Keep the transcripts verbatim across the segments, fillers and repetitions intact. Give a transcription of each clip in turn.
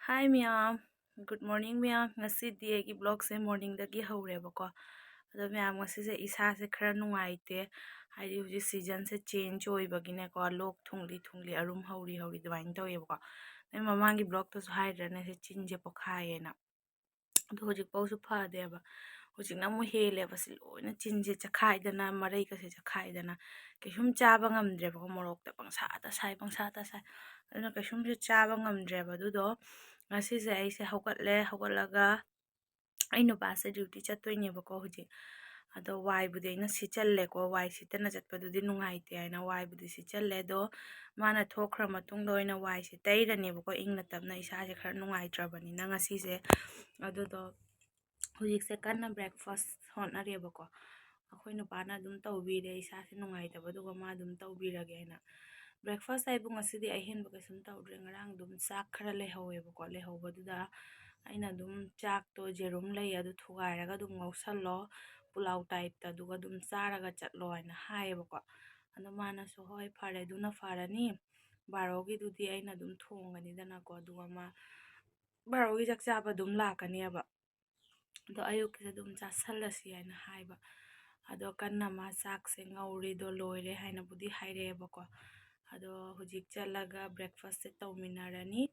Hi ꯃꯌꯥꯝ, good morning ꯃꯌꯥꯝ꯫ ꯉꯁꯤꯗꯤ ꯑꯩꯒꯤ vlogꯁꯦ morningꯗꯒꯤ ꯍꯧꯔꯦꯕꯀꯣ꯫ ꯑꯗꯣ ꯃꯌꯥꯝ, ꯉꯁꯤꯁꯦ ꯏꯁꯥꯁꯦ ꯈꯔ ꯅꯨꯡꯉꯥꯏꯇꯦ, ꯍꯥꯏꯗꯤ ꯍꯧꯖꯤꯛ seasonꯁꯦ change ꯑꯣꯏꯕꯒꯤꯅꯦꯀꯣ, ꯂꯣꯛ ꯊꯨꯡꯂꯤ ꯊꯨꯡꯂꯤ, ꯑꯔꯨꯝ ꯍꯧꯔꯤ ꯍꯧꯔꯤ ꯑꯗꯨꯃꯥꯏꯅ ꯇꯧꯋꯦꯕꯀꯣ꯫ ꯑꯩ ꯃꯃꯥꯡꯒꯤ vlogꯇꯁꯨ ꯍꯥꯏꯗ꯭ꯔꯅꯦ, ꯁꯤ ꯆꯤꯟꯁꯦ ꯄꯣꯛꯈꯥꯏꯌꯦꯅ꯫ ꯑꯗꯣ ꯍꯧꯖꯤꯛꯐꯥꯎꯁꯨ ꯐꯗꯦꯕ꯫ ꯍꯧꯖꯤꯛꯅ ꯑꯃꯨꯛ ꯍꯦꯜꯂꯦꯕ, ꯁꯤ ꯂꯣꯏꯅ ꯆꯤꯟꯁꯦ ꯆꯈꯥꯏꯗꯅ, ꯃꯔꯩꯒꯁꯦ ꯆꯈꯥꯏꯗꯅ, ꯀꯩꯁꯨꯝ ꯆꯥꯕ ꯉꯝꯗ꯭ꯔꯦꯕꯀꯣ꯫ ꯃꯣꯔꯣꯛꯇ ꯄꯪꯁꯥꯗ ꯁꯥꯏ, ꯄꯪꯁꯥꯗ ꯁꯥꯏ꯫ ꯑꯗꯨꯅ ꯀꯩꯁꯨꯝꯁꯨ ꯆꯥꯕ ꯉꯝꯗ꯭ꯔꯦꯕ꯫ ꯑꯗꯨꯗꯣ ꯉꯁꯤꯁꯦ ꯑꯩꯁꯦ ꯍꯧꯒꯠꯂꯦ, ꯍꯧꯒꯠꯂꯒ ꯑꯩ ꯅꯨꯄꯥꯁꯦ duty ꯆꯠꯇꯣꯏꯅꯦꯕꯀꯣ ꯍꯧꯖꯤꯛ꯫ ꯑꯗꯣ ꯋꯥꯏꯕꯨꯗꯤ ꯑꯩꯅ ꯁꯤꯠꯆꯜꯂꯦꯀꯣ, ꯋꯥꯏ ꯁꯤꯠꯇꯅ ꯆꯠꯄꯗꯨꯗꯤ ꯅꯨꯡꯉꯥꯏꯇꯦ ꯍꯥꯏꯅ ꯋꯥꯏꯕꯨꯗꯤ ꯁꯤꯠꯆꯜꯂꯦ꯫ ꯑꯗꯣ ꯃꯥꯅ ꯊꯣꯛꯈ꯭ꯔ ꯃꯇꯨꯡꯗ ꯑꯣꯏꯅ ꯋꯥꯏꯁꯦ ꯇꯩꯔꯅꯦꯕꯀꯣ, ꯏꯪꯅ ꯇꯞꯅ, ꯏꯁꯥꯁꯦ ꯈꯔ ꯅꯨꯡꯉꯥꯏꯇ꯭ꯔꯕꯅꯤꯅ ꯉꯁꯤꯁꯦ꯫ ꯑꯗꯨꯗꯣ ꯍꯧꯖꯤꯛꯁꯦ ꯀꯟꯅ breakfast ꯍꯣꯠꯅꯔꯤꯑꯕꯀꯣ꯫ ꯑꯩꯈꯣꯏ ꯅꯨꯄꯥꯅ ꯑꯗꯨꯝ ꯇꯧꯕꯤꯔꯦ, ꯏꯁꯥꯁꯦ ꯅꯨꯡꯉꯥꯏꯇꯕꯗꯨꯒ ꯃꯥ ꯑꯗꯨꯝ ꯇꯧꯕꯤꯔꯒꯦ ꯍꯥꯏꯅ꯫ Breakfast ꯍꯥꯏꯕꯨ ꯉꯁꯤꯗꯤ ꯑꯍꯦꯟꯕ ꯀꯩꯁꯨꯝ ꯇꯧꯗ꯭ꯔꯦ꯫ ꯉꯔꯥꯡ ꯑꯗꯨꯝ ꯆꯥꯛ ꯈꯔ ꯂꯩꯍꯧꯋꯦꯕꯀꯣ, ꯂꯩꯍꯧꯕꯗꯨꯗ ꯑꯩꯅ ꯑꯗꯨꯝ ꯆꯥꯛꯇꯣ, ꯌꯦꯔꯨꯝ ꯂꯩ, ꯑꯗꯨ ꯊꯨꯒꯥꯏꯔꯒ ꯑꯗꯨꯝ ꯉꯧꯁꯜꯂꯣ, ꯄꯨꯂꯥꯎ typeꯇ, ꯑꯗꯨꯒ ꯑꯗꯨꯝ ꯆꯥꯔꯒ ꯆꯠꯂꯣ ꯍꯥꯏꯅ ꯍꯥꯏꯌꯦꯕꯀꯣ꯫ ꯑꯗꯣ ꯃꯥꯅꯁꯨ, "ꯍꯣꯏ, ꯐꯔꯦ, ꯑꯗꯨꯅ ꯐꯔꯅꯤ, ꯕꯥꯔꯣꯒꯤꯗꯨꯗꯤ ꯑꯩꯅ ꯑꯗꯨꯝ ꯊꯣꯡꯒꯅꯤꯗꯅꯀꯣ, ꯑꯗꯨꯒ ꯃꯥ ꯕꯥꯔꯣꯒꯤ ꯆꯥꯛ ꯆꯥꯕ ꯑꯗꯨꯝ ꯂꯥꯛꯀꯅꯦꯕ꯫ ꯑꯗꯣ ꯑꯌꯨꯛꯀꯤꯁꯦ ꯑꯗꯨꯝ ꯆꯥꯁꯜꯂꯁꯤ" ꯍꯥꯏꯅ ꯍꯥꯏꯕ꯫ ꯑꯗꯣ ꯀꯟꯅ ꯃꯥ ꯆꯥꯛꯁꯦ ꯉꯧꯔꯤꯗꯣ ꯂꯣꯏꯔꯦ ꯍꯥꯏꯅꯕꯨꯗꯤ ꯍꯥꯏꯔꯛꯑꯦꯕꯀꯣ꯫ ꯑꯗꯣ ꯍꯧꯖꯤꯛ ꯆꯠꯂꯒ breakfastꯁꯦ ꯇꯧꯃꯤꯟꯅꯔꯅꯤ꯫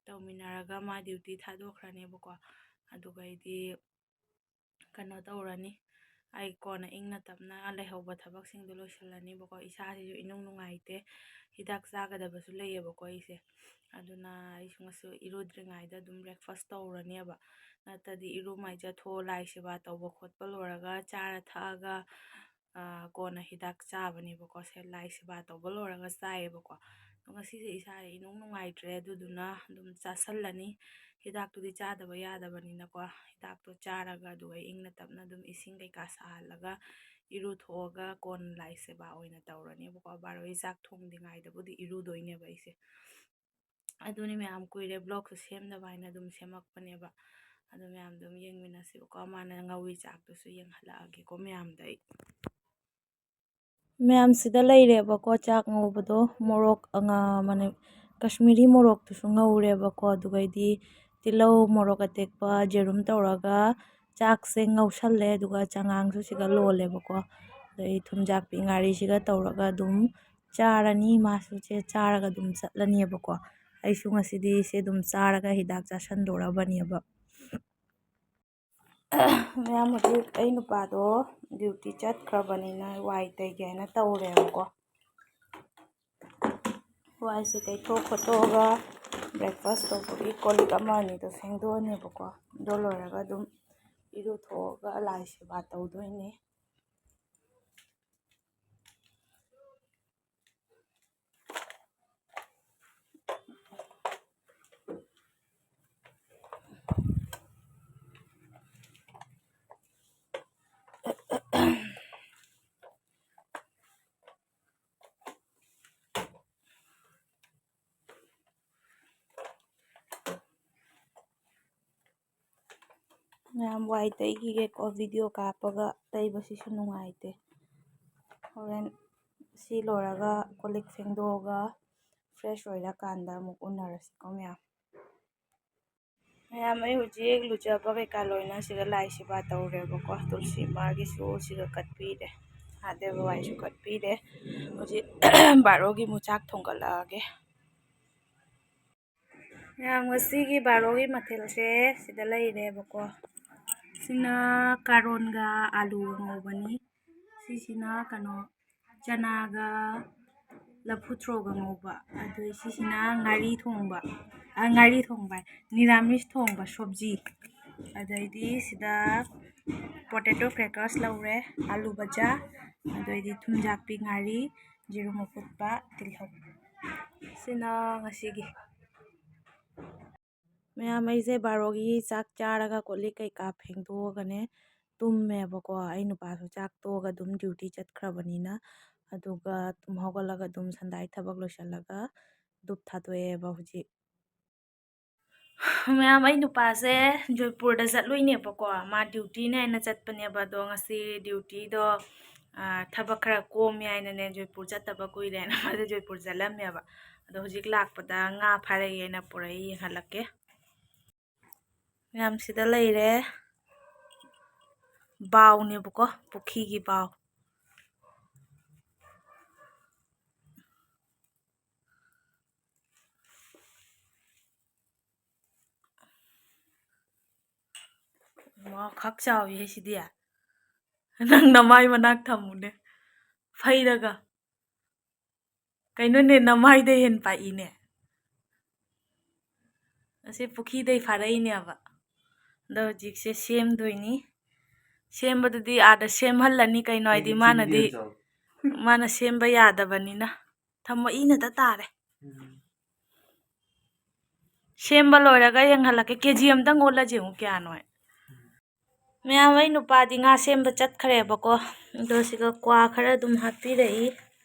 ꯇꯧꯃꯤꯟꯅꯔꯒ ꯃꯥ duty ꯊꯥꯗꯣꯛꯈ꯭ꯔꯅꯦꯕꯀꯣ꯫ ꯑꯗꯨꯒ ꯑꯩꯗꯤ ꯀꯩꯅꯣ ꯇꯧꯔꯅꯤ꯫ ꯑꯩ ꯀꯣꯟꯅ ꯏꯪꯅ ꯇꯞꯅ ꯂꯩꯍꯧꯕ ꯊꯕꯛꯁꯤꯡꯗꯣ ꯂꯣꯏꯁꯤꯜꯂꯅꯤꯕꯀꯣ꯫ ꯏꯁꯥꯁꯤꯁꯨ ꯏꯅꯨꯡ ꯅꯨꯡꯉꯥꯏꯇꯦ꯫ ꯍꯤꯗꯥꯛ ꯆꯥꯒꯗꯕꯁꯨ ꯂꯩꯌꯦꯕꯀꯣ ꯑꯩꯁꯦ꯫ ꯑꯗꯨꯅ ꯑꯩꯁꯨ ꯉꯁꯤ ꯏꯔꯨꯗ꯭ꯔꯤꯉꯩꯗ ꯑꯗꯨꯝ breakfast ꯇꯧꯔꯅꯦꯕ꯫ ꯅꯠꯇ꯭ꯔꯗꯤ ꯏꯔꯨ ꯃꯥꯏꯖꯊꯣꯛꯑ ꯂꯥꯏ ꯁꯦꯕꯥ ꯇꯧꯕ ꯈꯣꯠꯄ ꯂꯣꯏꯔꯒ ꯆꯥꯔ ꯊꯛꯑꯒ, ꯑ, ꯀꯣꯟꯅ ꯍꯤꯗꯥꯛ ꯆꯥꯕꯅꯦꯕꯀꯣ꯫ ꯁꯦ ꯂꯥꯏ ꯁꯦꯕꯥ ꯇꯧꯕ ꯂꯣꯏꯔꯒ ꯆꯥꯏꯌꯦꯕꯀꯣ꯫ ꯑꯗꯣ ꯉꯁꯤꯁꯦ ꯏꯁꯥ ꯏꯅꯨꯡ ꯅꯨꯡꯉꯥꯏꯇ꯭ꯔꯦ, ꯑꯗꯨꯗꯨꯅ ꯑꯗꯨꯝ ꯆꯥꯁꯜꯂꯅꯤ꯫ ꯍꯤꯗꯥꯛꯇꯨꯗꯤ ꯆꯥꯗꯕ ꯌꯥꯗꯕꯅꯤꯅꯀꯣ꯫ ꯍꯤꯗꯥꯛꯇꯣ ꯆꯥꯔꯒ ꯑꯗꯨꯒ ꯏꯪꯅ ꯇꯞꯅ ꯑꯗꯨꯝ ꯏꯁꯤꯡ ꯀꯩꯀꯥ ꯁꯥꯍꯜꯂꯒ ꯏꯔꯨꯊꯣꯛꯑꯒ ꯀꯣꯟꯅ ꯂꯥꯏ ꯁꯦꯕꯥ ꯑꯣꯏꯅ ꯇꯧꯔꯅꯦꯕꯀꯣ꯫ ꯕꯥꯔꯣꯒꯤ ꯆꯥꯛ ꯊꯣꯡꯗ꯭ꯔꯤꯉꯩꯗꯕꯨꯗꯤ ꯏꯔꯨꯗꯣꯏꯅꯦꯕ ꯑꯩꯁꯦ꯫ ꯑꯗꯨꯅꯤ ꯃꯌꯥꯝ, ꯀꯨꯏꯔꯦ vlogꯁꯨ ꯁꯦꯝꯗꯕ ꯍꯥꯏꯅ ꯑꯗꯨꯝ ꯁꯦꯝꯃꯛꯄꯅꯦꯕ꯫ ꯑꯗꯨ ꯃꯌꯥꯝ ꯑꯗꯨꯝ ꯌꯦꯡꯃꯤꯟꯅꯁꯤꯕꯀꯣ꯫ ꯃꯥꯅ ꯉꯧꯔꯤ ꯆꯥꯛꯇꯨꯁꯨ ꯌꯦꯡꯍꯜꯂꯛꯑꯒꯦꯀꯣ ꯃꯌꯥꯝꯗ ꯑꯩ꯫ ꯃꯌꯥꯝꯁꯤꯗ ꯂꯩꯔꯦꯕꯀꯣ ꯆꯥꯛ ꯉꯧꯕꯗꯣ꯫ ꯃꯣꯔꯣꯛ ꯑꯉꯥꯡꯕꯅꯦ, ꯀꯥꯁꯃꯤꯔꯤ ꯃꯣꯔꯣꯛꯇꯨꯁꯨ ꯉꯧꯔꯦꯕꯀꯣ꯫ ꯑꯗꯨꯒ ꯑꯩꯗꯤ ꯇꯤꯜꯍꯧ, ꯃꯣꯔꯣꯛ ꯑꯇꯦꯛꯄ, ꯌꯦꯔꯨꯝ ꯇꯧꯔꯒ ꯆꯥꯛꯁꯦ ꯉꯧꯁꯜꯂꯦ꯫ ꯑꯗꯨꯒ ꯆꯉꯥꯡꯁꯨ ꯁꯤꯒ ꯂꯣꯜꯂꯦꯕꯀꯣ꯫ ꯑꯗꯩ ꯊꯨꯝꯖꯥꯛꯄꯤ ꯉꯥꯔꯤꯁꯤꯒ ꯇꯧꯔꯒ ꯑꯗꯨꯝ ꯆꯥꯔꯅꯤ꯫ ꯃꯥꯁꯨ ꯁꯦ ꯆꯥꯔꯒ ꯑꯗꯨꯝ ꯆꯠꯂꯅꯦꯕꯀꯣ꯫ ꯑꯩꯁꯨ ꯉꯁꯤꯗꯤ ꯁꯦ ꯑꯗꯨꯝ ꯆꯥꯔꯒ ꯍꯤꯗꯥꯛ ꯆꯥꯁꯟꯗꯣꯔꯕꯅꯦꯕ꯫ ꯃꯌꯥꯝ, ꯍꯧꯖꯤꯛ ꯑꯩ ꯅꯨꯄꯥꯗꯣ ꯗ꯭ꯌꯨꯇꯤ ꯆꯠꯈ꯭ꯔꯕꯅꯤꯅ ꯋꯥꯏ ꯇꯩꯒꯦ ꯍꯥꯏꯅ ꯇꯧꯔꯦꯕꯀꯣ꯫ ꯋꯥꯏꯁꯦ ꯇꯩꯊꯣꯛ ꯈꯣꯠꯇꯣꯛꯑꯒ ꯕ꯭ꯔꯦꯛꯐꯥꯁ ꯇꯧꯕꯒꯤ ꯀꯣꯜ ꯂꯤꯛ ꯑꯃ ꯑꯅꯤꯗꯣ ꯐꯦꯡꯗꯣꯛꯑꯅꯦꯕꯀꯣ꯫ ꯑꯗꯨ ꯂꯣꯏꯔꯒ ꯑꯗꯨꯝ ꯏꯔꯨꯊꯣꯛꯑꯒ ꯂꯥꯏ ꯁꯦꯕꯥ ꯇꯧꯗꯣꯏꯅꯦ꯫ ꯃꯌꯥꯝ, ꯋꯥꯏ ꯇꯩꯈꯤꯒꯦꯀꯣ꯫ ꯚꯤꯗꯤꯑꯣ ꯀꯥꯞꯄꯒ ꯇꯩꯕꯁꯤꯁꯨ ꯅꯨꯡꯉꯥꯏꯇꯦ꯫ ꯍꯣꯔꯦꯟ ꯁꯤ ꯂꯣꯏꯔꯒ ꯀꯣꯜ ꯂꯤꯛ ꯐꯦꯡꯗꯣꯛꯑꯒ ꯐ꯭ꯔꯦꯁ ꯑꯣꯏꯔꯀꯥꯟꯗ ꯑꯃꯨꯛ ꯎꯅꯔꯁꯤꯀꯣ ꯃꯌꯥꯝ꯫ ꯃꯌꯥꯝ, ꯑꯩ ꯍꯧꯖꯤꯛ ꯂꯨꯖꯕ ꯀꯩꯀꯥ ꯂꯣꯏꯅ ꯁꯤꯗ ꯂꯥꯏ ꯁꯦꯕꯥ ꯇꯧꯔꯦꯕꯀꯣ꯫ ꯇꯨꯜꯁꯤ ꯏꯃꯥꯒꯤꯁꯨ ꯁꯤꯒ ꯀꯠꯄꯤꯔꯦ, ꯃꯍꯥꯗꯦꯕ ꯋꯥꯏꯁꯨ ꯀꯠꯄꯤꯔꯦ꯫ ꯍꯧꯖꯤꯛ ꯕꯥꯔꯣꯒꯤ ꯑꯃꯨꯛ ꯆꯥꯛ ꯊꯣꯡꯒꯠꯂꯛꯑꯒꯦ꯫ ꯃꯌꯥꯝ, ꯉꯁꯤꯒꯤ ꯕꯥꯔꯣꯒꯤ ꯃꯊꯦꯜꯁꯦ ꯁꯤꯗ ꯂꯩꯔꯦꯕꯀꯣ꯫ ꯁꯤꯅ ꯀꯥꯔꯣꯟꯒ ꯑꯥꯂꯨꯒ ꯉꯧꯕꯅꯤ꯫ ꯁꯤꯁꯤꯅ ꯀꯩꯅꯣ, ꯆꯅꯥꯒ ꯂꯐꯨ ꯊ꯭ꯔꯣꯒ ꯉꯧꯕ꯫ ꯑꯗꯨ ꯁꯤꯁꯤꯅ ꯉꯥꯔꯤ ꯊꯣꯡꯕ, ꯑ, ꯉꯥꯔꯤ ꯊꯣꯡꯕ ꯍꯥꯏ, ꯅꯤꯔꯥꯃꯤꯁ ꯊꯣꯡꯕ, ꯁꯣꯕꯖꯤ꯫ ꯑꯗꯩꯗꯤ ꯁꯤꯗ ꯄꯣꯇꯦꯇꯣ ꯀ꯭ꯔꯦꯀꯔꯁ ꯂꯧꯔꯦ, ꯑꯥꯂꯨ ꯕꯖꯥ, ꯑꯗꯩꯗꯤ ꯊꯨꯝꯖꯥꯛꯄꯤ ꯉꯥꯔꯤ, ꯌꯦꯔꯨꯝ ꯑꯐꯨꯠꯄ, ꯇꯤꯜꯍꯧ꯫ ꯁꯤꯅ ꯉꯁꯤꯒꯤ꯫ ꯃꯌꯥꯝ, ꯑꯩꯁꯦ ꯕꯥꯔꯣꯒꯤ ꯆꯥꯛ ꯆꯥꯔꯒ ꯀꯣꯜ ꯂꯤꯛ ꯀꯩꯀꯥ ꯐꯦꯡꯗꯣꯛꯑꯒꯅꯦ ꯇꯨꯝꯃꯦꯕꯀꯣ꯫ ꯑꯩ ꯅꯨꯄꯥꯁꯨ ꯆꯥꯛ ꯇꯣꯛꯑꯒ ꯑꯗꯨꯝ ꯗ꯭ꯌꯨꯇꯤ ꯆꯠꯈ꯭ꯔꯕꯅꯤꯅ꯫ ꯑꯗꯨꯒ ꯇꯨꯝ ꯍꯧꯒꯠꯂꯒ ꯑꯗꯨꯝ ꯁꯟꯗꯥꯏ ꯊꯕꯛ ꯂꯣꯏꯁꯤꯜꯂꯒ ꯙꯨꯞ ꯊꯥꯗꯣꯛꯑꯦꯕ ꯍꯧꯖꯤꯛ꯫ ꯃꯌꯥꯝ, ꯑꯩ ꯅꯨꯄꯥꯁꯦ ꯖꯣꯏꯄꯨꯔꯗ ꯆꯠꯂꯨꯏꯅꯦꯕꯀꯣ꯫ ꯃꯥ ꯗ꯭ꯌꯨꯇꯤꯅꯦ ꯍꯥꯏꯅ ꯆꯠꯄꯅꯦꯕ꯫ ꯑꯗꯣ ꯉꯁꯤ ꯗ꯭ꯌꯨꯇꯤꯗꯣ ꯊꯕꯛ ꯈꯔ ꯀꯣꯝꯃꯤ ꯍꯥꯏꯅꯅꯦ, ꯖꯣꯏꯄꯨꯔ ꯆꯠꯇꯕ ꯀꯨꯏꯔꯦꯅ ꯃꯥꯁꯦ ꯖꯣꯏꯄꯨꯔ ꯆꯠꯂꯝꯃꯦꯕ꯫ ꯑꯗꯣ ꯍꯧꯖꯤꯛ ꯂꯥꯛꯄꯗ ꯉꯥ ꯐꯥꯔꯛꯑꯦꯅ ꯄꯨꯔꯛꯏ, ꯌꯦꯡꯍꯜꯂꯛꯀꯦ꯫ ꯃꯌꯥꯝ ꯁꯤꯗ ꯂꯩꯔꯦ꯫ ꯕꯥꯎꯅꯦꯕꯀꯣ, ꯄꯨꯈ꯭ꯔꯤꯒꯤ ꯕꯥꯎ꯫ ꯃꯥ ꯈꯛ ꯆꯥꯎꯏꯍꯦ ꯁꯤꯗꯤ꯫ ꯅꯪ ꯅꯃꯥꯏ ꯃꯅꯥꯛ ꯊꯝꯃꯨꯅꯦ, ꯐꯩꯔꯒ꯫ ꯀꯩꯅꯣꯅꯦ, ꯅꯃꯥꯏꯗꯩ ꯍꯦꯟ ꯄꯥꯛꯏꯅꯦ꯫ ꯑꯁꯤ ꯄꯨꯈ꯭ꯔꯤꯗꯩ ꯐꯥꯔꯛꯏꯅꯦꯕ꯫ ꯑꯗꯣ ꯍꯧꯖꯤꯛꯁꯦ ꯁꯦꯝꯗꯣꯏꯅꯤ꯫ ꯁꯦꯝꯕꯗꯨꯗꯤ ꯑꯥꯗ ꯁꯦꯝꯍꯜꯂꯅꯤ ꯀꯩꯅꯣ, ꯍꯥꯏꯗꯤ ꯑꯩꯗꯤ ꯃꯥꯅꯗꯤ, ꯆꯤꯡꯗꯩ ꯆꯥꯎ꯫ ꯃꯥꯅ ꯁꯦꯝꯕ ꯌꯥꯗꯕꯅꯤꯅ꯫ ꯊꯝꯃꯣ, ꯏꯅꯗ ꯇꯥꯔꯦ꯫ ꯎꯝ꯫ ꯁꯦꯝꯕ ꯂꯣꯏꯔꯒ ꯌꯦꯡꯍꯜꯂꯛꯀꯦ꯫ ꯀꯦ ꯖꯤ ꯑꯝꯇꯪ ꯑꯣꯜꯂꯁꯦ ꯑꯃꯨꯛ ꯀꯌꯥꯅꯣ ꯍꯥꯏ꯫ ꯃꯌꯥꯝ, ꯑꯩ ꯅꯨꯄꯥꯗꯤ ꯉꯥ ꯁꯦꯝꯕ ꯆꯠꯈ꯭ꯔꯦꯕꯀꯣ꯫ ꯑꯗꯣ ꯁꯤꯒ ꯀ꯭ꯋꯥ ꯈꯔ ꯑꯗꯨꯝ ꯍꯥꯞꯄꯤꯔꯛꯏ꯫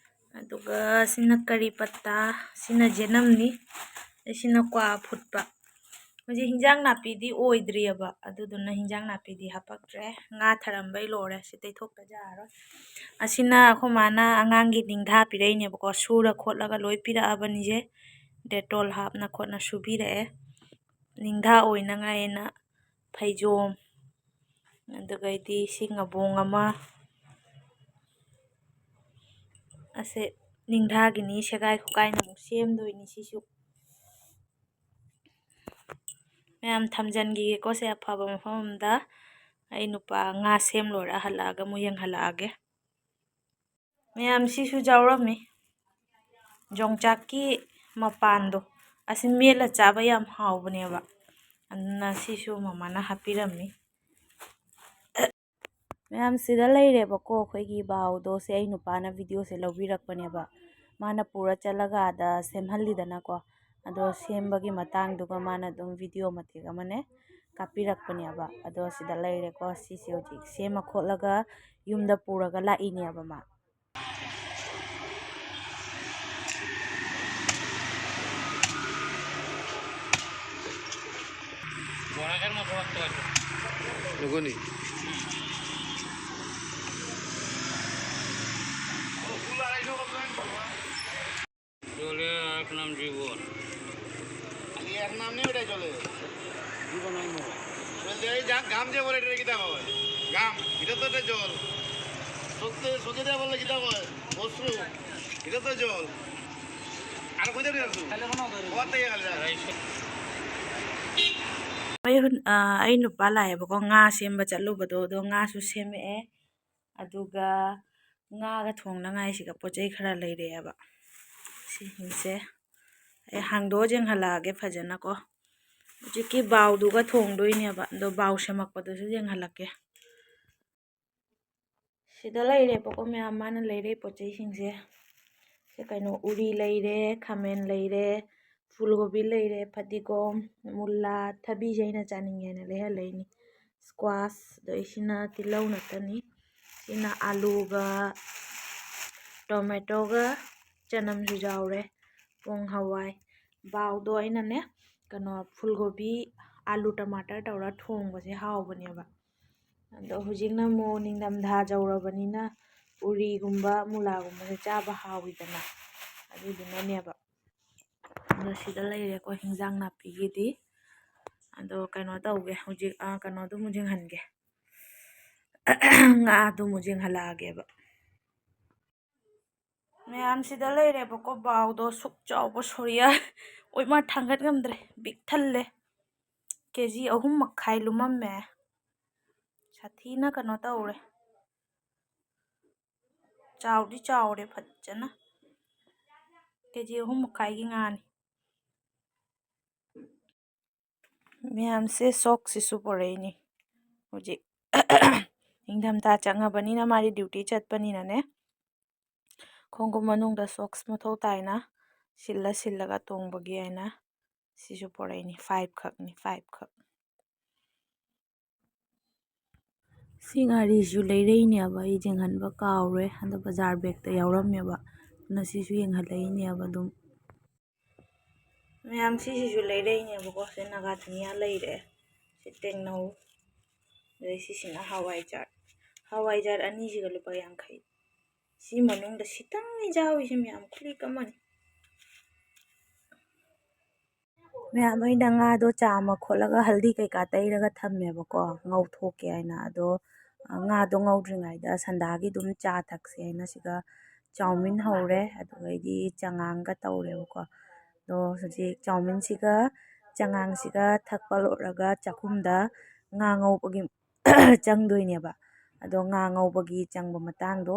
ꯑꯗꯨꯒ ꯁꯤꯅ ꯀꯔꯤ ꯄꯠꯇꯥ, ꯁꯤꯅ ꯖꯦꯅꯝꯅꯤ, ꯑꯗꯩ ꯁꯤꯅ ꯀ꯭ꯋꯥ ꯑꯐꯨꯠꯄ꯫ ꯍꯧꯖꯤꯛ ꯍꯤꯟꯖꯥꯡ ꯅꯥꯄꯤꯗꯤ ꯑꯣꯏꯗ꯭ꯔꯤꯑꯕ, ꯑꯗꯨꯗꯨꯅ ꯍꯤꯟꯖꯥꯡ ꯅꯥꯄꯤꯗꯤ ꯍꯥꯄꯛꯇ꯭ꯔꯦ꯫ ꯉꯥ ꯊꯔꯝꯕꯩ ꯂꯣꯏꯔꯦ, ꯁꯤ ꯇꯩꯊꯣꯛꯇ ꯌꯥꯔꯔꯣꯏ꯫ ꯑꯁꯤꯅ ꯑꯩꯈꯣꯏ ꯃꯥꯅ ꯑꯉꯥꯡꯒꯤ ꯅꯤꯡꯊꯥ ꯄꯤꯔꯛꯏꯅꯦꯕꯀꯣ, ꯁꯨꯔ ꯈꯣꯠꯂꯒ ꯂꯣꯏ ꯄꯤꯔꯛꯑꯕꯅꯤꯁꯦ꯫ ꯗꯦꯇꯣꯜ ꯍꯥꯞꯅ ꯈꯣꯠꯅ ꯁꯨꯕꯤꯔꯛꯑꯦ꯫ ꯅꯤꯡꯊꯥ ꯑꯣꯏꯅꯉꯥꯏꯅ ꯐꯩꯖꯣꯝ, ꯑꯗꯨꯒꯩꯗꯤ ꯁꯤ ꯉꯕꯣꯡ ꯑꯃ, ꯑꯁꯦ ꯅꯤꯡꯊꯥꯒꯤꯅꯤ, ꯁꯦꯒꯥꯏ ꯈꯣꯠꯀꯥꯏꯅ ꯑꯃꯨꯛ ꯁꯦꯝꯗꯣꯏꯅꯤ ꯁꯤꯁꯨ꯫ ꯃꯌꯥꯝ ꯊꯝꯖꯟꯈꯤꯒꯦꯀꯣ ꯁꯦ ꯑꯐꯕ ꯃꯐꯝ ꯑꯝꯗ꯫ ꯑꯩ ꯅꯨꯄꯥ ꯉꯥ ꯁꯦꯝ ꯂꯣꯏꯔ ꯍꯜꯂꯛꯑꯒ ꯑꯃꯨꯛ ꯌꯦꯡꯍꯜꯂꯛꯑꯒꯦ꯫ ꯃꯌꯥꯝ ꯁꯤꯁꯨ ꯌꯥꯎꯔꯝꯃꯤ꯫ ꯌꯣꯡꯆꯥꯛꯀꯤ ꯃꯄꯥꯟꯗꯣ, ꯑꯁꯤ ꯃꯦꯠꯂ ꯆꯥꯕ ꯌꯥꯝ ꯍꯥꯎꯕꯅꯦꯕ꯫ ꯑꯗꯨꯅ ꯁꯤꯁꯨ ꯃꯃꯥꯅ ꯍꯥꯞꯄꯤꯔꯝꯃꯤ꯫ ꯃꯌꯥꯝ ꯁꯤꯗ ꯂꯩꯔꯦꯕꯀꯣ, ꯑꯩꯈꯣꯏꯒꯤ ꯕꯥꯎꯗꯣ꯫ ꯁꯦ ꯑꯩ ꯅꯨꯄꯥꯅ ꯚꯤꯗꯤꯑꯣꯁꯦ ꯂꯧꯕꯤꯔꯛꯄꯅꯦꯕ꯫ ꯃꯥꯅ ꯄꯨꯔ ꯆꯠꯂꯒ ꯑꯥꯗ ꯁꯦꯝꯍꯜꯂꯤꯗꯅꯀꯣ꯫ ꯑꯗꯣ ꯁꯦꯝꯕꯒꯤ ꯃꯇꯥꯡꯗꯨꯒ ꯃꯥꯅ ꯑꯗꯨꯝ ꯚꯤꯗꯤꯑꯣ ꯃꯇꯦꯛ ꯑꯃꯅꯦ ꯀꯥꯞꯄꯤꯔꯛꯄꯅꯦꯕ꯫ ꯑꯗꯣ ꯁꯤꯗ ꯂꯩꯔꯦꯀꯣ꯫ ꯁꯤꯁꯦ ꯍꯧꯖꯤꯛ ꯁꯦꯝꯃ ꯈꯣꯠꯂꯒ ꯌꯨꯝꯗ ꯄꯨꯔꯒ ꯂꯥꯛꯏꯅꯦꯕ ꯃꯥ꯫ নুকুনি। নাম জীবন। খালি এক নাম নেই, ওটাই চলে। জীবন হয় মোর। বলতে এই যা ঘাম দিয়ে বলে এটা কিতা হয়? ঘাম, এটা তো একটা জল। চোখ দিয়ে, চোখে দিয়ে বললে কিতা হয়? অশ্রু, এটা তো জল। আর কোথায় গেল তুই? তাহলে কোনো দরকার নেই। ওর থেকে গেল যা। ꯑꯩ ꯍꯨꯟ-, ꯑ, ꯑꯩ ꯅꯨꯄꯥ ꯂꯥꯛꯑꯦꯕꯀꯣ, ꯉꯥ ꯁꯦꯝꯕ ꯆꯠꯂꯨꯕꯗꯣ, ꯑꯗꯣ ꯉꯥꯁꯨ ꯁꯦꯝꯃꯛꯑꯦ꯫ ꯑꯗꯨꯒ ꯉꯥꯒ ꯊꯣꯡꯅꯉꯥꯏꯁꯤꯒ ꯄꯣꯠ ꯆꯩ ꯈꯔ ꯂꯩꯔꯛꯑꯦꯕ꯫ ꯁꯤꯁꯤꯡꯁꯦ ꯑꯩ ꯍꯥꯡꯗꯣꯛꯑ ꯌꯦꯡꯍꯜꯂꯛꯑꯒꯦ ꯐꯖꯅꯀꯣ꯫ ꯍꯧꯖꯤꯛꯀꯤ ꯕꯥꯎꯗꯨꯒ ꯊꯣꯡꯗꯣꯏꯅꯦꯕ, ꯑꯗꯣ ꯕꯥꯎ ꯁꯦꯝꯃꯛꯄꯗꯨꯁꯨ ꯌꯦꯡꯍꯜꯂꯛꯀꯦ꯫ ꯁꯤꯗ ꯂꯩꯔꯦꯕꯀꯣ ꯃꯌꯥꯝ ꯃꯥꯅ ꯂꯩꯔꯛꯏ ꯄꯣꯠ ꯆꯩꯁꯤꯡꯁꯦ꯫ ꯁꯤ ꯀꯩꯅꯣ, ꯎꯔꯤ ꯂꯩꯔꯦ, ꯈꯥꯃꯦꯟ ꯂꯩꯔꯦ, ꯐꯨꯜ ꯀꯣꯕꯤ ꯂꯩꯔꯦ, ꯐꯗꯤꯒꯣꯝ, ꯃꯨꯂꯥ, ꯊꯕꯤꯁꯦ ꯑꯩꯅ ꯆꯥꯅꯤꯡꯉꯦꯅ ꯂꯩꯍꯜꯂꯛꯏꯅꯤ꯫ ꯁ꯭ꯀ꯭ꯋꯥꯁ, ꯑꯗꯩ ꯁꯤꯅ ꯇꯤꯜꯍꯧ ꯉꯥꯛꯇꯅꯤ꯫ ꯁꯤꯅ ꯑꯥꯂꯨꯒ ꯇꯣꯃꯦꯇꯣꯒ ꯆꯅꯝꯁꯨ ꯌꯥꯎꯔꯦ꯫ ꯄꯣꯡ ꯍꯋꯥꯏ꯫ ꯕꯥꯎꯗꯣ ꯑꯩꯅꯅꯦ, ꯀꯩꯅꯣ, ꯐꯨꯜ ꯀꯣꯕꯤ, ꯑꯥꯂꯨ, ꯇꯃꯥꯇꯔ ꯇꯧꯔ ꯊꯣꯡꯕꯁꯦ ꯍꯥꯎꯕꯅꯦꯕ꯫ ꯑꯗꯣ ꯍꯧꯖꯤꯛꯅ ꯑꯃꯨꯛ ꯅꯤꯡꯊꯝꯊꯥ ꯌꯧꯔꯕꯅꯤꯅ ꯎꯔꯤꯒꯨꯝꯕ, ꯃꯨꯂꯥꯒꯨꯝꯕꯁꯦ ꯆꯥꯕ ꯍꯥꯎꯋꯤꯗꯅ, ꯑꯗꯨꯗꯨꯅꯅꯦꯕ꯫ ꯑꯗꯣ ꯁꯤꯗ ꯂꯩꯔꯦꯀꯣ ꯍꯤꯟꯖꯥꯡ ꯅꯥꯄꯤꯒꯤꯗꯤ꯫ ꯑꯗꯣ ꯀꯩꯅꯣ ꯇꯧꯒꯦ, ꯍꯧꯖꯤꯛ, ꯑ, ꯀꯩꯅꯣꯗꯨ ꯑꯃꯨꯛ ꯌꯦꯡꯍꯟꯒꯦ꯫ ꯉꯥꯗꯨ ꯑꯃꯨꯛ ꯌꯦꯡꯍꯜꯂꯛꯑꯒꯦꯕ꯫ ꯃꯌꯥꯝꯁꯤꯗ ꯂꯩꯔꯦꯕꯀꯣ, ꯕꯥꯎꯗꯣ ꯁꯨꯛ ꯆꯥꯎꯕ ꯁꯣꯔꯤꯌꯥ ꯑꯣꯏꯃ ꯊꯥꯡꯒꯠ ꯉꯝꯗ꯭ꯔꯦ, ꯕꯤꯛ ꯊꯜꯂꯦ꯫ ꯀꯦ ꯖꯤ ꯑꯍꯨꯝ ꯃꯈꯥꯏ ꯂꯨꯝꯃꯝꯃꯦ꯫ ꯁꯥꯊꯤꯅ ꯀꯩꯅꯣ ꯇꯧꯔꯦ, ꯆꯥꯎꯗꯤ ꯆꯥꯎꯔꯦ ꯐꯖꯅ꯫ ꯀꯦ ꯖꯤ ꯑꯍꯨꯝ ꯃꯈꯥꯏꯒꯤ ꯉꯥꯅꯤ꯫ ꯃꯌꯥꯝꯁꯦ ꯁꯣꯛꯁꯤꯁꯨ ꯄꯨꯔꯛꯏꯅꯤ꯫ ꯍꯧꯖꯤꯛ ꯅꯤꯡꯊꯝꯊꯥ ꯆꯪꯉꯕꯅꯤꯅ ꯃꯥꯗꯤ ꯗ꯭ꯌꯨꯇꯤ ꯆꯠꯄꯅꯤꯅꯅꯦ, ꯈꯣꯡꯎꯞ ꯃꯅꯨꯡꯗ ꯁꯣꯛꯁ ꯃꯊꯧ ꯇꯥꯏꯅ ꯁꯤꯜꯂ ꯁꯤꯜꯂꯒ ꯇꯣꯡꯕꯒꯤ ꯍꯥꯏꯅ ꯁꯤꯁꯨ ꯄꯨꯔꯛꯏꯅꯤ꯫ ꯐꯥꯏꯚ ꯈꯛꯅꯤ, ꯐꯥꯏꯚ ꯈꯛ꯫ ꯁꯤ ꯉꯥꯔꯤꯁꯨ ꯂꯩꯔꯛꯏꯅꯦꯕ, ꯑꯩ ꯌꯦꯡꯍꯟꯕ ꯀꯥꯎꯔꯦ꯫ ꯍꯟꯗꯛ ꯕꯖꯥꯔ ꯕꯦꯛꯇ ꯌꯥꯎꯔꯝꯃꯦꯕ, ꯑꯗꯨꯅ ꯁꯤꯁꯨ ꯌꯦꯡꯍꯜꯂꯛꯏꯅꯦꯕ ꯑꯗꯨꯝ꯫ ꯃꯌꯥꯝ, ꯁꯤꯁꯤꯁꯨ ꯂꯩꯔꯛꯏꯅꯦꯕꯀꯣ꯫ ꯁꯤ ꯅꯥꯒꯥ ꯙꯅꯤꯌꯥ ꯂꯩꯔꯦ, ꯁꯤ ꯇꯦꯡꯅꯧ, ꯑꯗꯩ ꯁꯤꯁꯤꯅ ꯍꯋꯥꯏꯖꯥꯔ꯫ ꯍꯋꯥꯏꯖꯥꯔ ꯑꯅꯤꯁꯤꯒ ꯂꯨꯄꯥ ꯌꯥꯡꯈꯩ꯫ ꯁꯤ ꯃꯅꯨꯡꯗ ꯁꯤꯇꯪꯅꯤ ꯌꯥꯎꯔꯤꯁꯦ ꯃꯌꯥꯝ, ꯈꯨꯂꯤꯛ ꯑꯃꯅꯤ꯫ ꯃꯌꯥꯝ, ꯑꯩꯅ ꯉꯥꯗꯣ ꯆꯥꯝꯃ ꯈꯣꯠꯂꯒ ꯍꯜꯗꯤ ꯀꯩꯀꯥ ꯇꯩꯔꯒ ꯊꯝꯃꯦꯕꯀꯣ, ꯉꯧꯊꯣꯛꯀꯦ ꯍꯥꯏꯅ꯫ ꯑꯗꯣ, ꯑ, ꯉꯥꯗꯣ ꯉꯧꯗ꯭ꯔꯤꯉꯩꯗ ꯁꯟꯗꯥꯒꯤ ꯑꯗꯨꯝ ꯆꯥ ꯊꯛꯁꯦ ꯍꯥꯏꯅ ꯁꯤꯒ ꯆꯧꯃꯤꯟ ꯍꯧꯔꯦ, ꯑꯗꯨꯗꯩꯗꯤ ꯆꯉꯥꯡꯒ ꯇꯧꯔꯦꯕꯀꯣ꯫ ꯑꯗꯣ ꯍꯧꯖꯤꯛ ꯆꯧꯃꯤꯟꯁꯤꯒ ꯆꯉꯥꯡꯁꯤꯒ ꯊꯛꯄ ꯂꯣꯏꯔꯒ ꯆꯥꯛꯈꯨꯝꯗ ꯉꯥ ꯉꯧꯕꯒꯤ ꯆꯪꯗꯣꯏꯅꯦꯕ꯫ ꯑꯗꯣ ꯉꯥ ꯉꯧꯕꯒꯤ ꯆꯪꯕ ꯃꯇꯥꯡꯗꯣ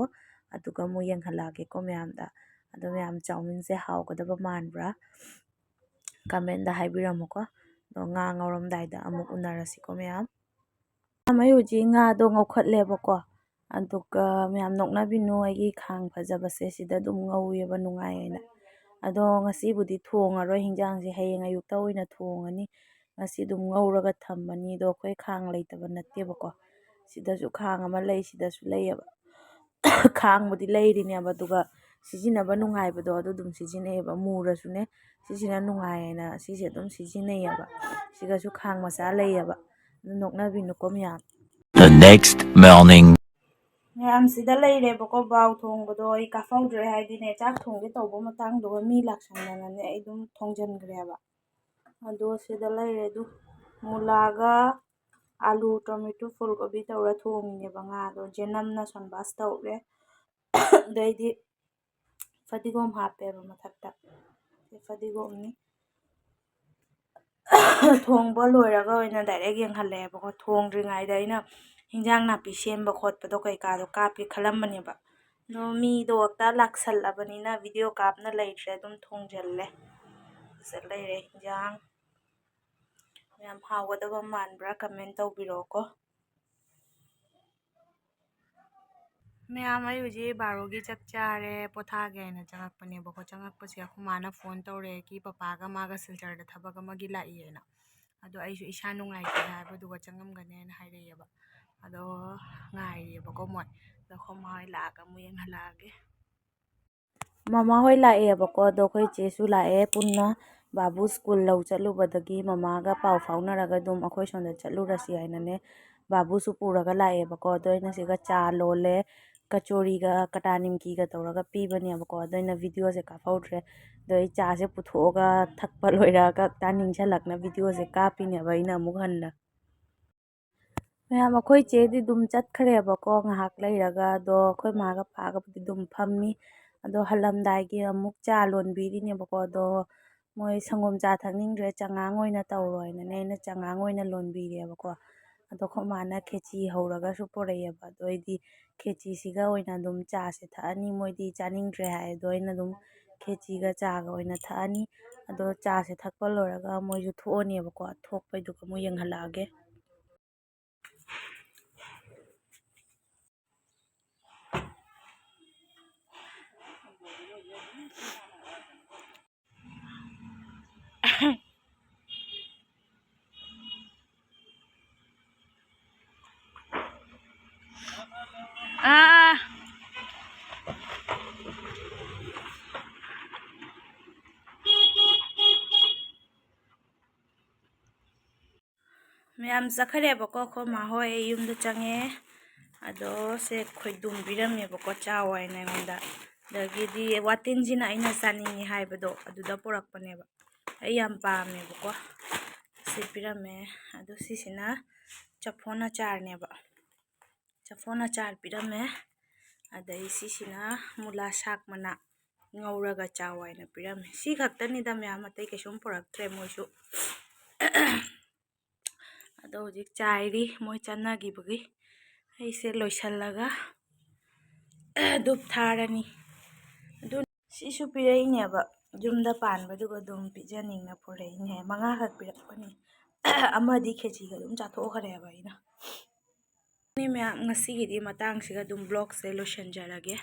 ꯑꯗꯨꯒ ꯑꯃꯨꯛ ꯌꯦꯡꯍꯜꯂꯛꯑꯒꯦꯀꯣ ꯃꯌꯥꯝꯗ꯫ ꯑꯗꯣ ꯃꯌꯥꯝ, ꯆꯧꯃꯤꯟꯁꯦ ꯍꯥꯎꯒꯗꯕ ꯃꯥꯟꯕ꯭ꯔꯥ? ꯀꯃꯦꯟꯗ ꯍꯥꯏꯕꯤꯔꯝꯃꯨꯀꯣ꯫ ꯑꯗꯣ ꯉꯥ ꯉꯧꯔꯝꯗꯥꯏꯗ ꯑꯃꯨꯛ ꯎꯅꯔꯁꯤꯀꯣ ꯃꯌꯥꯝ꯫ ꯃꯌꯥꯝ, ꯑꯩ ꯍꯧꯖꯤꯛ ꯉꯥꯗꯣ ꯉꯧꯈꯠꯂꯦꯕꯀꯣ꯫ ꯑꯗꯨꯒ ꯃꯌꯥꯝ, ꯅꯣꯛꯅꯕꯤꯅꯨ, ꯑꯩꯒꯤ ꯈꯥꯡ ꯐꯖꯕꯁꯦ ꯁꯤꯗ ꯑꯗꯨꯝ ꯉꯧꯋꯦꯕ ꯅꯨꯡꯉꯥꯏꯌꯦꯅ꯫ ꯑꯗꯣ ꯉꯁꯤꯕꯨꯗꯤ ꯊꯣꯡꯉꯔꯣꯏ ꯍꯤꯟꯖꯥꯡꯁꯦ, ꯍꯌꯦꯡ ꯑꯌꯨꯛꯇ ꯑꯣꯏꯅ ꯊꯣꯡꯉꯅꯤ꯫ ꯉꯁꯤ ꯑꯗꯨꯝ ꯉꯧꯔꯒ ꯊꯝꯃꯅꯤ꯫ ꯑꯗꯣ ꯑꯩꯈꯣꯏ ꯈꯥꯡ ꯂꯩꯇꯕ ꯅꯠꯇꯦꯕꯀꯣ꯫ ꯁꯤꯗꯁꯨ ꯈꯥꯡ ꯑꯃ ꯂꯩ, ꯁꯤꯗꯁꯨ ꯂꯩꯌꯦꯕ꯫ ꯈꯥꯡꯕꯨꯗꯤ ꯂꯩꯔꯤꯅꯦꯕ, ꯑꯗꯨꯒ ꯁꯤꯖꯤꯟꯅꯕ ꯅꯨꯡꯉꯥꯏꯕꯗꯣ ꯑꯗꯨ ꯑꯗꯨꯝ ꯁꯤꯖꯤꯟꯅꯩꯌꯦꯕ꯫ ꯃꯨꯔꯁꯨꯅꯦ, ꯁꯤꯁꯤꯅ ꯅꯨꯡꯉꯥꯏꯌꯦꯅ ꯁꯤꯁꯦ ꯑꯗꯨꯝ ꯁꯤꯖꯤꯟꯅꯩꯌꯦꯕ꯫ ꯁꯤꯒꯁꯨ ꯈꯥꯡ ꯃꯆꯥ ꯂꯩꯌꯦꯕ꯫ ꯑꯗꯨ ꯅꯣꯛꯅꯕꯤꯅꯨꯀꯣ ꯃꯌꯥꯝ꯫ The next morning. ꯃꯌꯥꯝ, ꯁꯤꯗ ꯂꯩꯔꯦꯕꯀꯣ, ꯕꯥꯎ ꯊꯣꯡꯕꯗꯣ ꯑꯩ ꯀꯥꯞꯍꯧꯗ꯭ꯔꯦ, ꯍꯥꯏꯗꯤꯅꯦ, ꯆꯥꯛ ꯊꯣꯡꯒꯦ ꯇꯧꯕ ꯃꯇꯥꯡꯗꯨꯒ ꯃꯤ ꯂꯥꯛꯁꯟꯗꯅꯅꯦ ꯑꯩ ꯑꯗꯨꯝ ꯊꯣꯡꯖꯤꯟꯈ꯭ꯔꯦꯕ꯫ ꯑꯗꯣ ꯁꯤꯗ ꯂꯩꯔꯦ ꯑꯗꯨ, ꯃꯨꯂꯥꯒ ꯑꯥꯂꯨ, ꯇꯣꯃꯦꯇꯣ, ꯐꯨꯜ ꯀꯣꯕꯤ ꯇꯧꯔ ꯊꯣꯡꯉꯤꯅꯦꯕ ꯉꯥꯗꯣ꯫ ꯖꯦꯅꯝꯅ ꯁꯟꯕꯥꯁ ꯇꯧꯔꯦ꯫ ꯑꯗꯩꯗꯤ ꯐꯗꯤꯒꯣꯝ ꯍꯥꯞꯄꯦꯕ ꯃꯊꯛꯇ꯫ ꯁꯤ ꯐꯗꯤꯒꯣꯝꯅꯤ꯫ ꯊꯣꯡꯕ ꯂꯣꯏꯔꯒ ꯑꯣꯏꯅ ꯗꯥꯏꯔꯦꯛ ꯌꯦꯡꯍꯜꯂꯛꯑꯦꯕꯀꯣ꯫ ꯊꯣꯡꯗ꯭ꯔꯤꯉꯩꯗ ꯑꯩꯅ ꯍꯤꯟꯖꯥꯡ ꯅꯥꯄꯤ ꯁꯦꯝꯕ ꯈꯣꯠꯄꯗꯣ ꯀꯩꯀꯥꯗꯣ ꯀꯥꯞꯀꯦ ꯈꯜꯂꯝꯕꯅꯦꯕ꯫ ꯑꯗꯣ ꯃꯤꯗꯣ ꯍꯦꯛꯇ ꯂꯥꯛꯁꯜꯂꯕꯅꯤꯅ ꯚꯤꯗꯤꯑꯣ ꯀꯥꯞꯅ ꯂꯩꯇ꯭ꯔꯦ, ꯑꯗꯨꯝ ꯊꯣꯡꯖꯜꯂꯦ꯫ ꯁꯤꯗ ꯂꯩꯔꯦ ꯍꯤꯟꯖꯥꯡ꯫ ꯌꯥꯝ ꯍꯥꯎꯒꯗꯕ ꯃꯥꯟꯕ꯭ꯔꯥ? ꯀꯃꯦꯟ ꯇꯧꯕꯤꯔꯛꯑꯣꯀꯣ꯫ ꯃꯌꯥꯝ, ꯑꯩ ꯍꯧꯖꯤꯛ ꯕꯥꯔꯣꯒꯤ ꯆꯥꯛ ꯆꯥꯔꯦ, ꯄꯣꯊꯥꯒꯦ ꯍꯥꯏꯅ ꯆꯪꯉꯛꯄꯅꯦꯕꯀꯣ꯫ ꯆꯪꯉꯛꯄꯁꯦ ꯑꯩꯈꯣꯏ ꯃꯥꯅ ꯐꯣꯟ ꯇꯧꯔꯛꯑꯦ ꯀꯤ ꯄꯄꯥꯒ ꯃꯥꯒ ꯁꯤꯜꯆꯔꯗ ꯊꯕꯛ ꯑꯃꯒꯤ ꯂꯥꯛꯏꯅ꯫ ꯑꯗꯣ ꯑꯩꯁꯨ ꯏꯁꯥ ꯅꯨꯡꯉꯥꯏꯇꯦ ꯍꯥꯏꯕꯗꯨꯒ ꯆꯪꯉꯝꯒꯅꯦꯅ ꯍꯥꯏꯔꯛꯑꯦꯕ꯫ ꯑꯗꯣ ꯉꯥꯏꯔꯤꯑꯕꯀꯣ ꯃꯣꯏ꯫ ꯑꯗꯣ ꯑꯩꯈꯣꯏ ꯃꯥ ꯍꯣꯏ ꯂꯥꯛꯑꯒ ꯑꯃꯨꯛ ꯌꯦꯡꯍꯜꯂꯛꯑꯒꯦ꯫ ꯃꯃꯥ ꯍꯣꯏ ꯂꯥꯛꯑꯦꯕꯀꯣ, ꯑꯗꯣ ꯑꯩꯈꯣꯏ ꯆꯦꯁꯨ ꯂꯥꯛꯑꯦ꯫ ꯄꯨꯟꯅ ꯕꯥꯕꯨ ꯁ꯭ꯀꯨꯜ ꯂꯧ ꯆꯠꯂꯨꯕꯗꯒꯤ ꯃꯃꯥꯒ ꯄꯥꯎ ꯐꯥꯎꯅꯔꯒ ꯑꯗꯨꯝ ꯑꯩꯈꯣꯏ ꯁꯣꯝꯗ ꯆꯠꯂꯨꯔꯁꯤ ꯍꯥꯏꯅꯅꯦ ꯕꯥꯕꯨꯁꯨ ꯄꯨꯔꯒ ꯂꯥꯛꯑꯦꯕꯀꯣ꯫ ꯑꯗꯣ ꯑꯩꯅ ꯁꯤꯒ ꯆꯥ ꯂꯣꯜꯂꯦ, ꯀꯆꯣꯔꯤꯒ ꯀꯇꯥ ꯅꯤꯝꯀꯤꯒ ꯇꯧꯔꯒ ꯄꯤꯕꯅꯦꯕꯀꯣ꯫ ꯑꯗꯣ ꯑꯩꯅ videoꯁꯦ ꯀꯥꯞꯍꯧꯗ꯭ꯔꯦ꯫ ꯑꯗꯣ ꯑꯩ ꯆꯥꯁꯦ ꯄꯨꯊꯣꯛꯑꯒ ꯊꯛꯄ ꯂꯣꯏꯔꯒ ꯈꯛꯇ ꯅꯤꯡꯁꯤꯡꯂꯛꯅ videoꯁꯦ ꯀꯥꯞꯄꯤꯅꯦꯕ ꯑꯩꯅ ꯑꯃꯨꯛ ꯍꯟꯅ꯫ ꯃꯌꯥꯝ, ꯑꯩꯈꯣꯏ ꯆꯦꯗꯤ ꯑꯗꯨꯝ ꯆꯠꯈ꯭ꯔꯦꯕꯀꯣ ꯉꯥꯏꯍꯥꯛ ꯂꯩꯔꯒ꯫ ꯑꯗꯣ ꯑꯩꯈꯣꯏ ꯃꯥꯒ ꯄꯥꯒꯕꯨꯗꯤ ꯑꯗꯨꯝ ꯐꯝꯃꯤ꯫ ꯑꯗꯣ ꯍꯜꯂꯝꯗꯥꯏꯒꯤ ꯑꯃꯨꯛ ꯆꯥ ꯂꯣꯟꯕꯤꯔꯤꯅꯦꯕꯀꯣ꯫ ꯑꯗꯣ ꯃꯣꯏ ꯁꯪꯒꯣꯝ ꯆꯥ ꯊꯛꯅꯤꯡꯗ꯭ꯔꯦ, ꯆꯉꯥꯡ ꯑꯣꯏꯅ ꯇꯧꯔꯣ ꯍꯥꯏꯅꯅꯦ ꯑꯩꯅ ꯆꯉꯥꯡ ꯑꯣꯏꯅ ꯂꯣꯟꯕꯤꯔꯦꯕꯀꯣ꯫ ꯑꯗꯣ ꯑꯩꯈꯣꯏ ꯃꯥꯅ ꯈꯦꯆꯤ ꯍꯧꯔꯒꯁꯨ ꯄꯨꯔꯛꯑꯦꯕ꯫ ꯑꯗꯣ ꯑꯩꯗꯤ ꯈꯦꯆꯤꯁꯤꯒ ꯑꯣꯏꯅ ꯑꯗꯨꯝ ꯆꯥꯁꯦ ꯊꯛꯑꯅꯤ꯫ ꯃꯣꯏꯗꯤ ꯆꯥꯅꯤꯡꯗ꯭ꯔꯦ ꯍꯥꯏ꯫ ꯑꯗꯣ ꯑꯩꯅ ꯑꯗꯨꯝ ꯈꯦꯆꯤꯒ ꯆꯥꯒ ꯑꯣꯏꯅ ꯊꯛꯑꯅꯤ꯫ ꯑꯗꯣ ꯆꯥꯁꯦ ꯊꯛꯄ ꯂꯣꯏꯔꯒ ꯃꯣꯏꯁꯨ ꯊꯣꯛꯑꯅꯦꯕꯀꯣ꯫ ꯊꯣꯛꯄꯩꯗꯨꯒ ꯑꯃꯨꯛ ꯌꯦꯡꯍꯜꯂꯛꯑꯒꯦ꯫ ꯑꯥ꯫ ꯃꯌꯥꯝ ꯆꯠꯈ꯭ꯔꯦꯕꯀꯣ, ꯑꯩꯈꯣꯏ ꯃꯥ ꯍꯣꯏ ꯌꯨꯝꯗ ꯆꯪꯉꯦ꯫ ꯑꯗꯣ ꯁꯦ ꯈꯣꯏꯗꯨꯝ ꯄꯤꯔꯝꯃꯦꯕꯀꯣ, ꯆꯥꯎ ꯍꯥꯏꯅ ꯑꯩꯉꯣꯟꯗ꯫ ꯑꯗꯒꯤꯗꯤ ꯋꯥꯇꯤꯟꯁꯤꯅ ꯑꯩꯅ ꯆꯥꯅꯤꯡꯉꯤ ꯍꯥꯏꯕꯗꯣ ꯑꯗꯨꯗ ꯄꯨꯔꯛꯄꯅꯦꯕ꯫ ꯑꯩ ꯌꯥꯝ ꯄꯥꯝꯃꯦꯕꯀꯣ꯫ ꯁꯤ ꯄꯤꯔꯝꯃꯦ꯫ ꯑꯗꯣ ꯁꯤꯁꯤꯅ ꯆꯐꯣꯟ ꯑꯆꯥꯔꯅꯦꯕ꯫ ꯆꯐꯣꯟ ꯑꯆꯥꯔ ꯄꯤꯔꯝꯃꯦ꯫ ꯑꯗꯩ ꯁꯤꯁꯤꯅ ꯃꯨꯂꯥ ꯁꯥꯛ ꯃꯅꯥ ꯉꯧꯔꯒ ꯆꯥꯎ ꯍꯥꯏꯅ ꯄꯤꯔꯝꯃꯦ꯫ ꯁꯤ ꯈꯛꯇꯅꯤꯗ ꯃꯌꯥꯝ, ꯑꯇꯩ ꯀꯩꯁꯨꯝ ꯄꯨꯔꯛꯇ꯭ꯔꯦ ꯃꯣꯏꯁꯨ꯫ ꯑꯗꯣ ꯍꯧꯖꯤꯛ ꯆꯥꯏꯔꯤ ꯃꯣꯏ ꯆꯠꯅꯈꯤꯕꯒꯤ꯫ ꯑꯩꯁꯦ ꯂꯣꯏꯁꯤꯜꯂꯒ ꯙꯨꯞ ꯊꯥꯔꯅꯤ꯫ ꯑꯗꯨ ꯁꯤꯁꯨ ꯄꯤꯔꯛꯏꯅꯦꯕ, ꯌꯨꯝꯗ ꯄꯥꯟꯕꯗꯨꯒ ꯑꯗꯨꯝ ꯄꯤꯖꯅꯤꯡꯅ ꯄꯨꯔꯛꯏꯅꯦ꯫ ꯃꯉꯥꯈꯛ ꯄꯤꯔꯛꯄꯅꯦ꯫ ꯑꯃꯗꯤ ꯈꯦꯆꯤꯒ ꯑꯗꯨꯝ ꯆꯥꯊꯣꯛꯈ꯭ꯔꯦꯕ ꯑꯩꯅ꯫ ꯃꯤ ꯃꯌꯥꯝ, ꯉꯁꯤꯒꯤꯗꯤ ꯃꯇꯥꯡꯁꯤꯒ ꯑꯗꯨꯝ vlogꯁꯦ ꯂꯣꯏꯁꯤꯟꯖꯔꯒꯦ꯫